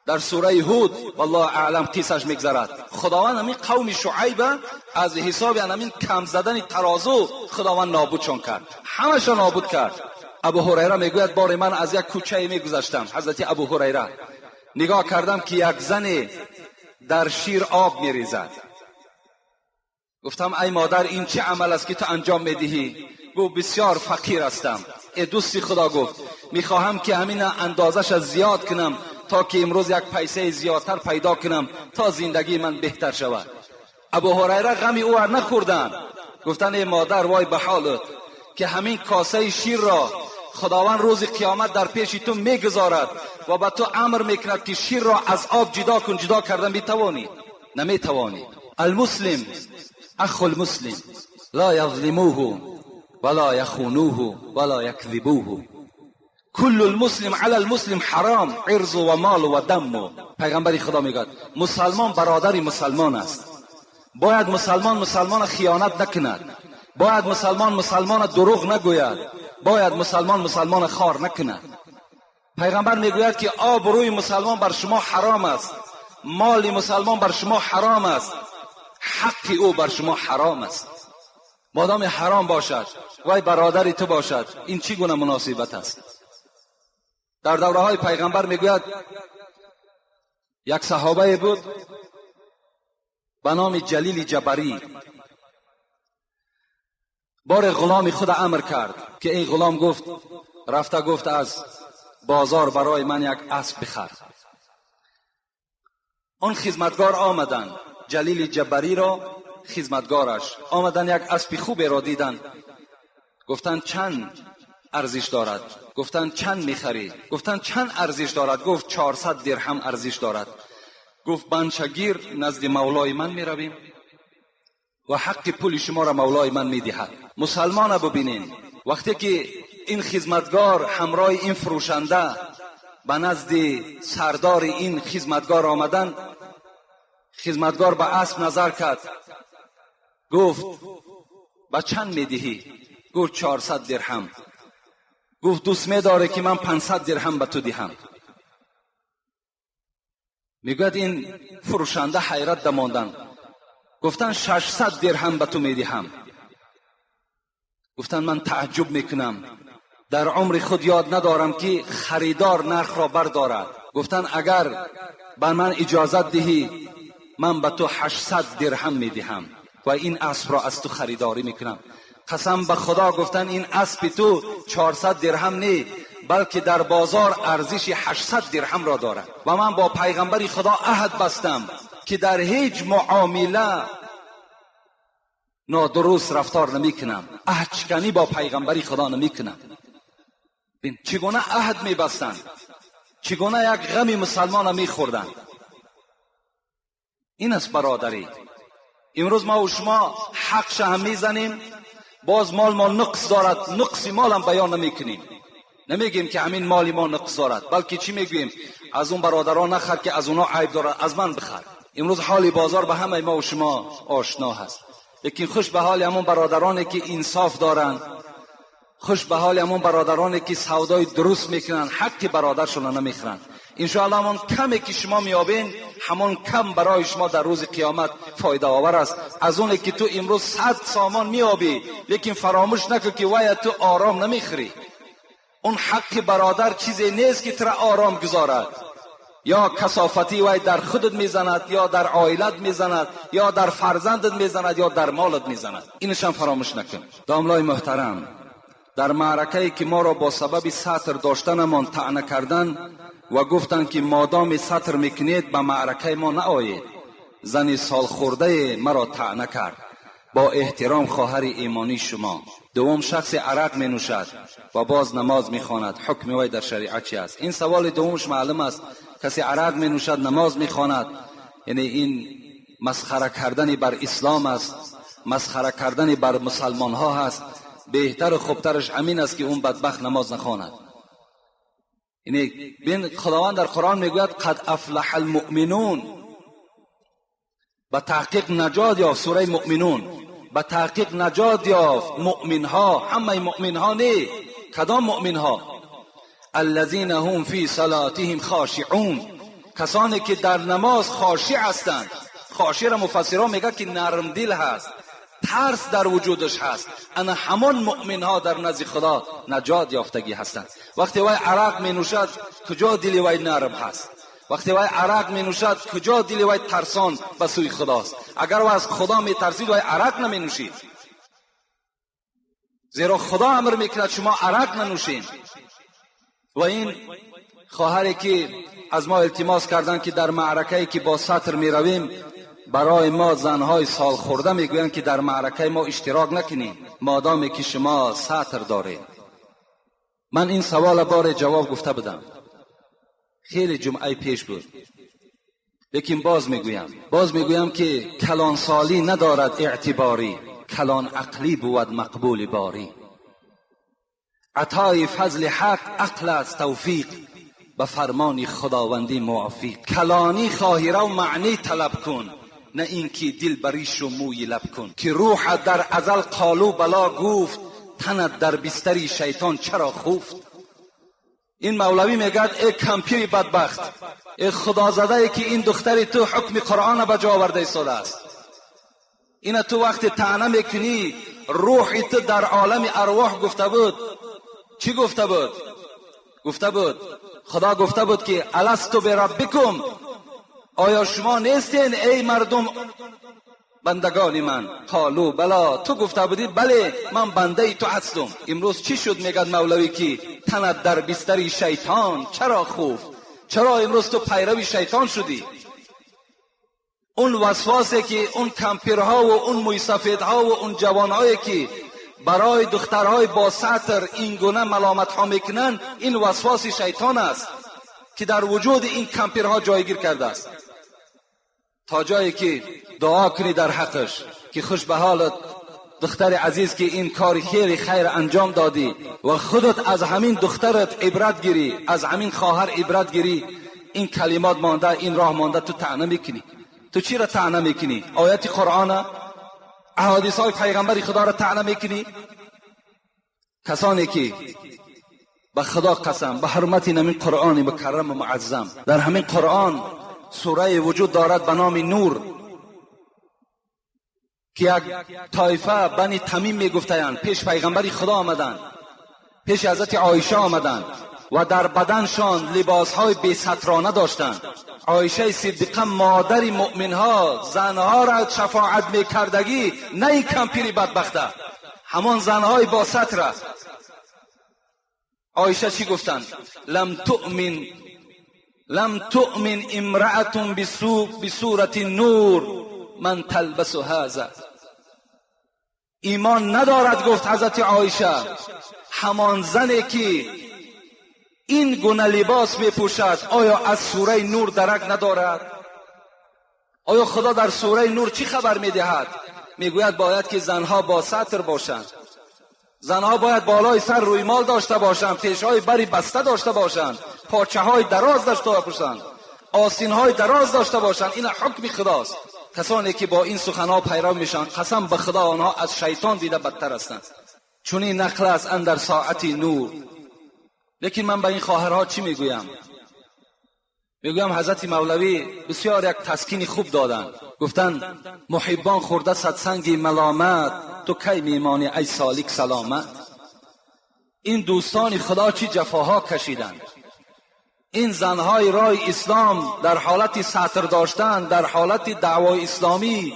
در سوره هود والله اعلم قصه‌اش میگذرد. خداوند همین قوم شعیب از حساب همین کم زدن ترازو خداوند نابودشان کرد، همشان نابود کرد. ابو هریره میگوید بار من از یک کوچه میگذشتم، حضرت ابو هریره، نگاه کردم که یک زن در شیر آب میریزد. گفتم ای مادر این چه عمل است که تو انجام میدهی؟ گفت بسیار فقیر هستم. ای دوستی خدا، گفت میخواهم که همین اندازش زیاد کنم تا که امروز یک پیسه زیادتر پیدا کنم تا زندگی من بهتر شود. ابو هریره غم او را نخوردن، گفتن ای مادر وای به حالت که همین کاسه شیر را خداوند روز قیامت در پیش تو میگذارد و به تو امر میکند که شیر را از آب جدا کن. جدا کردن میتوانی؟ نمیتوانی. المسلم اخ المسلم لا یظلموه ولا یخونوه ولا یکذبوه کل المسلم علی المسلم حرام عرض و مال و دم. پیغمبر خدا میگوید مسلمان برادر مسلمان است. باید مسلمان مسلمان خیانت نکند، باید مسلمان مسلمان دروغ نگوید، باید مسلمان مسلمان خار نکند. پیغمبر میگوید که آب روی مسلمان بر شما حرام است، مال مسلمان بر شما حرام است، حق او بر شما حرام است. مادام حرام باشد وای برادر تو باشد، این چی گونه مناسبت است؟ در دوره های پیغمبر میگوید یک صحابه بود به نام جلیل جبری، بار غلام خود امر کرد که این غلام گفت، رفته گفت از بازار برای من یک اسب بخر. آن خدمتگار آمدن، جلیل جبری را خدمتگارش آمدن، یک اسب خوبی را دیدن، گفتن چند ارزش دارد؟ گفتن چند میخری؟ گفتن چند ارزش دارد؟ گفت 400 درهم ارزش دارد. گفت بنچگیر نزد مولای من میرویم و حق پول شما را مولای من میدهد. مسلمان ببینین وقتی که این خدمتگار همراه این فروشنده به نزد سردار این خدمتگار آمدن، خدمتگار به اسب نظر کرد، گفت به چند میدهی؟ گفت 400 درهم. گفت دوست میداره که من 500 درهم به تو دهم. میگوید این فروشنده حیرت دماندن، گفتن 600 درهم به تو میدهم. گفتن من تعجب میکنم، در عمر خود یاد ندارم که خریدار نرخ را بردارد. گفتن اگر به من اجازت دهی من به تو 800 درهم میدهم و این اسب را از تو خریداری میکنم. قسم به خدا گفتن این اسب تو 400 درهم نی، بلکه در بازار ارزش 800 درهم را دارد. و من با پیغمبر خدا عهد بستم که در هیچ معامله نادرست رفتار نمیکنم، عهد شکنی با پیغمبر خدا نمیکنم. ببین چگونه عهد میبستند، چگونه یک غم مسلمان میخوردند. این است برادری. امروز ما و شما حقش هم میزنیم، باز مال ما نقص دارد، نقص مال هم بیان نمیکنیم، نمیگیم که همین مال ما نقص دارد، بلکه چی میگوییم؟ از اون برادران نخر که از اونا عیب دارد، از من بخر. امروز حال بازار به همه ما و شما آشنا هست، لیکن خوش به حال همون برادرانی که انصاف دارند، خوش به حال همون برادرانی که سودای درست میکنن، حق برادرشون را نمیخرند. انشاءالله همون کمی که شما میابین، همون کم برای شما در روز قیامت فایده آور است. از اون که تو امروز 100 سامان میابی، لیکن فراموش نکن که وای تو آرام نمیخری. اون حق برادر چیزی نیست که تو آرام گذارد. یا کثافتی وای در خودت میزند، یا در عائلت میزند، یا در فرزندت میزند، یا در مالت میزند. اینش هم فراموش نکن. داملای محترم، در معرکه‌ای که ما را با سبب ستر داشتنمان طعنه کردن و گفتند که مادام ستر میکنید به معرکه ما نآیید، زن سالخورده مرا طعنه کرد. با احترام خواهر ایمانی شما. دوم، شخص عرق می نوشد و باز نماز می خواند، حکم وی در شریعت چی است؟ این سوال دومش معلوم است. کسی عرق می نوشد نماز می خواند، یعنی این مسخره کردن بر اسلام است، مسخره کردن بر مسلمان ها هست. بهتر و خوبترش همین است که اون بدبخت نماز نخواند. یعنی بین خداوند در قرآن میگوید قد افلح المؤمنون، به تحقیق نجات یافت. سوره مؤمنون، به تحقیق نجات یافت مؤمن ها. همه مؤمن ها نه، کدام مؤمن ها؟ الذین هم فی صلاتهم خاشعون، کسانی که در نماز خاشع هستند. خاشع را مفسران میگه که نرم دل هست، ترس در وجودش هست. انا همان مؤمن ها در نزد خدا نجات یافتگی هستند. وقتی وای عرق می نوشد کجا دل وای نرم هست؟ وقتی وای عرق می نوشد کجا دل وای ترسان به سوی خداست؟ اگر وای از خدا می ترسید وای عرق نمی نوشید، زیرا خدا امر میکند شما عرق ننوشین. و این خواهری که از ما التماس کردند که در معرکه‌ای که با ستر می رویم، برای ما زنهای سال خورده میگویند که در معرکه ما اشتراک نکنید مادامی که شما ستر دارید. من این سوال بار جواب گفته بودم، خیلی جمعه پیش بود، لیکن باز میگویم که کلان سالی ندارد اعتباری، کلان عقلی بود مقبول باری. عطای فضل حق عقل است توفیق، به فرمان خداوندی موافق. کلانی خواهی رو معنی طلب کن، نه اینکه دل بریش و موی لب کن. که روح در ازل قالو بلا گفت، تنت در بستری شیطان چرا خفت. این مولوی میگد ای کمپیر بدبخت، ای خدازده که این دختری تو حکم قرآن به جا آورده ایستاده است. اینا تو وقت طعنه میکنی، روح تو در عالم ارواح گفته بود. چی گفته بود؟ گفته بود خدا گفته بود که الست بربکم، آیا شما نیستین ای مردم بندگان من؟ قالو بلا، تو گفته بودی بله من بنده تو هستم. امروز چی شد؟ میگد مولوی که تنت در بستر شیطان چرا خوف؟ چرا امروز تو پیرو شیطان شدی؟ اون وسواسی که اون کمپیرها و اون مویسفیدها و اون جوانهایی که برای دخترهای با ستر این گونه ملامت ها میکنن، این وسواس شیطان است که در وجود این کمپیرها جایگیر کرده است. تا جایی که دعا کنی در حقش که خوش به حالت دختر عزیز که این کار خیلی خیر انجام دادی و خودت از همین دخترت عبرت گیری، از همین خواهر عبرت گیری. این کلمات مانده، این راه مانده، تو طعنه میکنی. تو چی را طعنه میکنی؟ آیت قرآن، احادیث های پیغمبر خدا را طعنه میکنی؟ کسانی که به خدا قسم، به حرمت همین قرآن مکرم و معظم، در همین قرآن سوره وجود دارد به نام نور که یک طایفه بنی تمیم میگفتند پیش پیغمبر خدا آمدند، پیش حضرت عایشه آمدند و در بدنشان لباسهای بی سترانه داشتند. عایشه صدیقه مادر مؤمنها، زنها را شفاعت میکردگی، نه این کمپیر بدبخته، همان زنهای با ستر است. عایشه چی گفتند؟ لم تؤمن امرأة بسورة النور من تلبس هذا. ایمان ندارد، گفت حضرت عایشه، همان زنی که این گونه لباس میپوشد آیا از سوره نور درک ندارد؟ آیا خدا در سوره نور چی خبر میدهد؟ میگوید باید که زنها با ستر باشند، زنها باید بالای سر رویمال داشته باشند، پیشهای بری بسته داشته باشند، پاچه های دراز داشته باشند، آستین های دراز داشته باشند. این حکم خداست. کسانی که با این سخنها پیرو میشن، قسم به خدا آنها از شیطان دیده بدتر هستند. چون این نقل است اندر ساعت نور. لیکن من به این خواهرها چی میگویم؟ میگویم حضرت مولوی بسیار یک تسکین خوب دادند. گفتند محبان خورده صد سنگ ملامت، تو کی میمانی ای سالک سلامت. این دوستان خدا چی جفاها کشیدند. این زنهای رای اسلام در حالت ستر داشتن، در حالت دعوای اسلامی،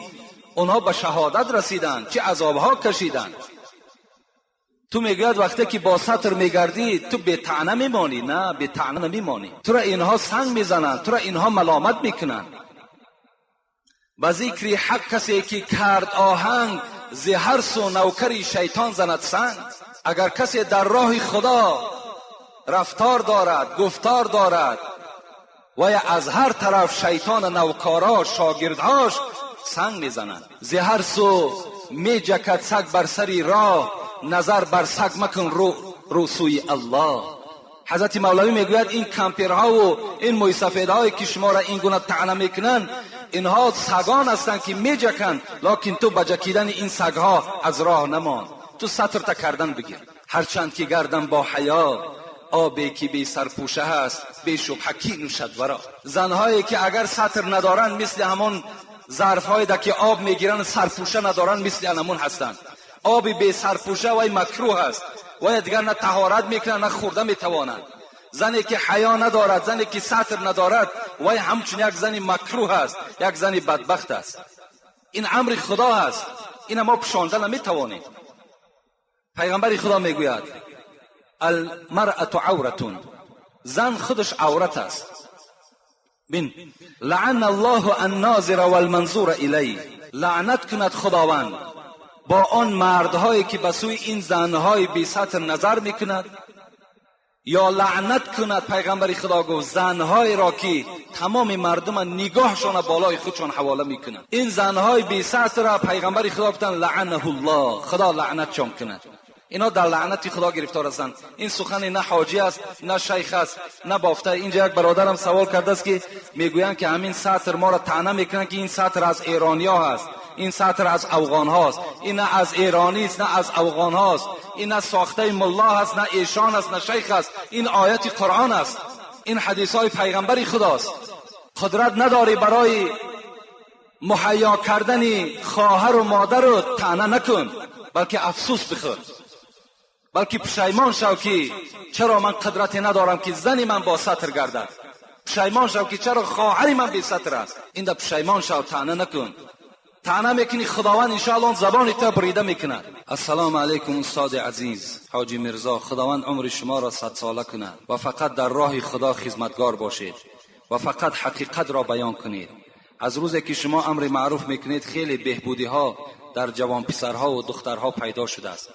اونها به شهادت رسیدند، چه عذابها کشیدند. تو میگوید وقتی که با ستر میگردی تو به طعنه میمانی. نه، به طعنه نمیمانی. تو را اینها سنگ میزنند، تو را اینها ملامت میکنند. به ذکر حق کسی که کرد آهنگ، ز هر سو نوکری شیطان زند سنگ. اگر کسی در راه خدا رفتار دارد، گفتار دارد، و از هر طرف شیطان نوکاراش، شاگردهاش سنگ میزنند. ز هر سو میجکد سگ بر سری راه، نظر بر سگ مکن رو سوی الله. حضرت مولوی میگوید این کمپیرها و این مویسفیدهایی که شما را این گونه طعنه میکنند، اینها سگان هستند که میجکند، لکن تو به جکیدن این سگها از راه نمان، تو ستر تا کردن بگیر. هرچند که گردم با حیا آبی که بی سرپوشه هست بی شبهه کی نوشد ورا. زنهایی که اگر ستر ندارند مثل همون ظرفهایی که آب میگیرن سرپوشه ندارند مثل همون هستند. آب بی سرپوشه وای مکروه است، وای دیگر نه طهارت میکنن نه خورده میتوانند. زنی که حیا ندارد، زنی که ستر ندارد، وای همچون یک زنی مکروه است، یک زنی بدبخت است. این امر خدا است، این ما پوشانده نمیتوانیم. پیغمبر خدا میگوید المرأة عورة، زن خودش عورت است. بین لعن الله الناظر والمنظور الیه، لعنت کند خداوند با آن مردهایی که به سوی این زنهای بی ستر نظر میکند، یا لعنت کند پیغمبر خدا گفت زنهای را که تمام مردم نگاهشان بالای خودشان حواله میکنند. این زنهای بی ستر را پیغمبر خدا گفتند لعنه الله، خدا لعنتشان کند. اینا در لعنت خدا گرفتار هستند. این سخن نه حاجی است، نه شیخ است، نه بافته. اینجا یک برادرم سوال کرده است که میگویند که همین ستر ما را طعنه میکنند که این ستر از ایرانیا هست، این ستر از افغان هاست. این نه از ایرانی است، نه از افغان هاست، این نه ساخته ملا هست، نه ایشان است، نه شیخ است. این آیت قرآن است، این حدیث های پیغمبر خداست. قدرت نداری برای مهیا کردن خواهر و مادر رو طعنه نکن، بلکه افسوس بخور، بلکه پشیمان شو که چرا من قدرتی ندارم که زن من با ستر گردد. پشیمان شو که چرا خواهر من بی ستر است. این در پشیمان شو، طعنه نکن. طعنه میکنی خداوند انشاءالله زبان تا بریده میکند. السلام علیکم استاد عزیز حاجی میرزا، خداوند عمر شما را 100 ساله کند و فقط در راه خدا خدمتگار باشید و فقط حقیقت را بیان کنید. از روزی که شما امر معروف میکنید خیلی بهبودی ها در جوان پسرها و دخترها پیدا شده است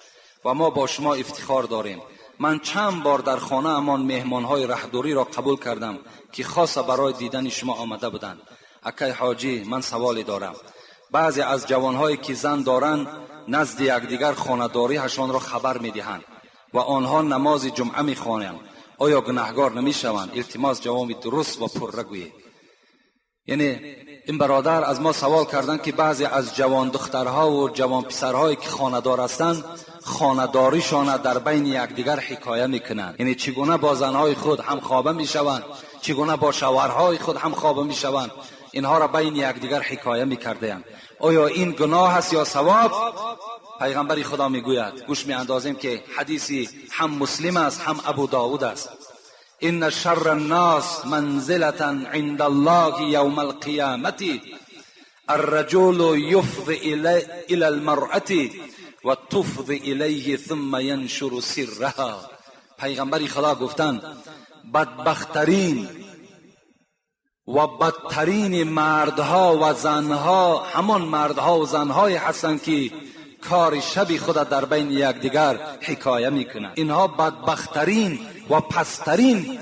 و ما با شما افتخار داریم. من چند بار در خانه امان مهمانهای رهدوری را قبول کردم که خاص برای دیدن شما آمده بودند. اکی حاجی، من سوالی دارم. بعضی از جوانهایی که زن دارند نزد یکدیگر خانه‌داری‌شان را خبر می‌دهند و آنها نماز جمعه می‌خوانند. آیا گناهگار نمی‌شوند؟ التماس جواب درست و پرره گویید. یعنی این برادر از ما سوال کردند که بعضی از جوان دخترها و جوان پسرهایی که خانه‌دار هستند خانه‌داریشان در بین یکدیگر حکایه میکنند. یعنی چگونه با زنهای خود هم خوابه میشوند، چگونه با شوهرهای خود هم خوابه میشوند، اینها را بین یکدیگر حکایه میکردند. آیا این گناه است یا ثواب؟ پیغمبر خدا میگوید، گوش میاندازیم که حدیثی هم مسلم است هم ابو داود است، ان شر الناس منزلة عند الله یوم القیامة الرجل یفضی الى المرأة و تفضی الیه ثم ینشر سرها. پیغمبر خدا گفتند بدبخترین و بدترین مردها و زنها همان مردها و زنهای هستند که کار شبی خود در بین یکدیگر حکایه میکنند. اینها بدبخترین و پسترین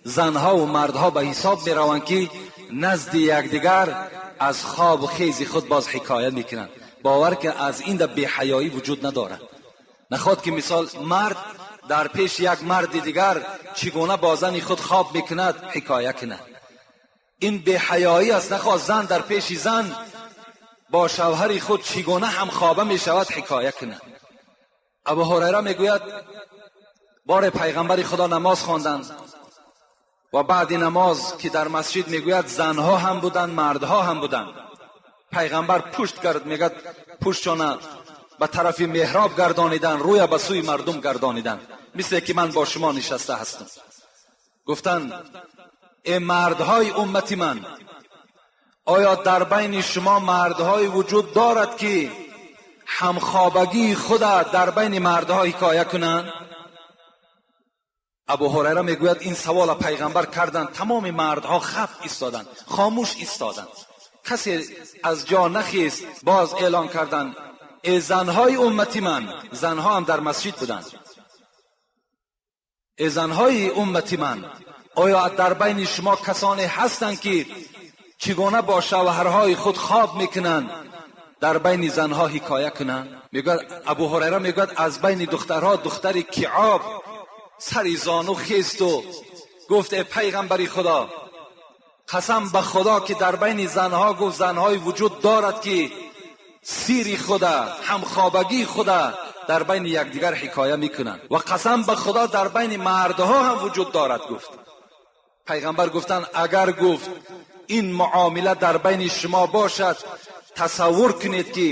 زنها و مردها به حساب میروند که نزد یکدیگر از خواب و خیز خود باز حکایه میکنند. باور که از این در بی‌حیایی وجود ندارد. نخواد که مثال مرد در پیش یک مرد دیگر چگونه با زن خود خواب میکند حکایه کند، این بی‌حیایی است. نخواد زن در پیش زن با شوهر خود چگونه هم خوابه می شود حکایه کند. ابو هریره میگوید بار پیغمبر خدا نماز خواندند و بعد نماز که در مسجد میگوید زنها هم بودند مردها هم بودند. پیغمبر پشت کرد، میگد پشتشان به طرف محراب گردانیدن، روی به سوی مردم گردانیدن، مثل که من با شما نشسته هستم. گفتند ای مردهای امتی من، آیا در بین شما مردهای وجود دارد که همخوابگی خود در بین مردها حکایه کنند؟ ابو هریره میگوید این سوال پیغمبر کردند، تمام مردها خپ ایستادند، خاموش ایستادند، کسی از جا نخیست. باز اعلان کردند ای زنهای امتی من، زنها هم در مسجد بودند، ای زنهای امتی من، آیا در بین شما کسانی هستند که چگونه با شوهرهای خود خواب میکنند در بین زنها حکایه کنند؟ میگوید ابو هریره میگوید از بین دخترها دختر کعاب سری زانو خیست و گفت ای پیغمبر خدا، قسم به خدا که در بین زنها، گفت زنهای وجود دارد که سیری خدا، همخوابگی خدا дар байни якдигар ҳикоя мекунанд. Ва қасам ба Худо, дар байни мардҳо ҳам вуҷуд дорад, гуфт. Пайғамбар гуфтанд, агар, гуфт, ин муомила дар байни шумо бошад, тасаввур кунед, ки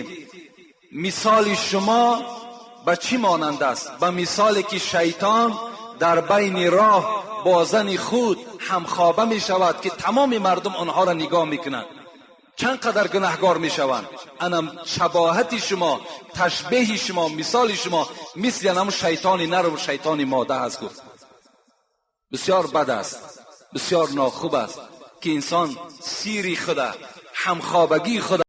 мисоли шумо ба чӣ монанд аст? Ба мисоле ки шайтон дар байни роҳ бо зани худ ҳамхоба мешавад, ки тамоми мардум онҳоро нигоҳ мекунанд, чанд қадар гунаҳгор мешаванд. Анам шабоҳати шумо, ташбеҳи шумо, мисоли шумо мисли анам шайтони нар ва шайтони мода аст, гуфт. Бисёр бад аст, бисёр нохуб аст, ки инсон сири худа, ҳамхобагии худа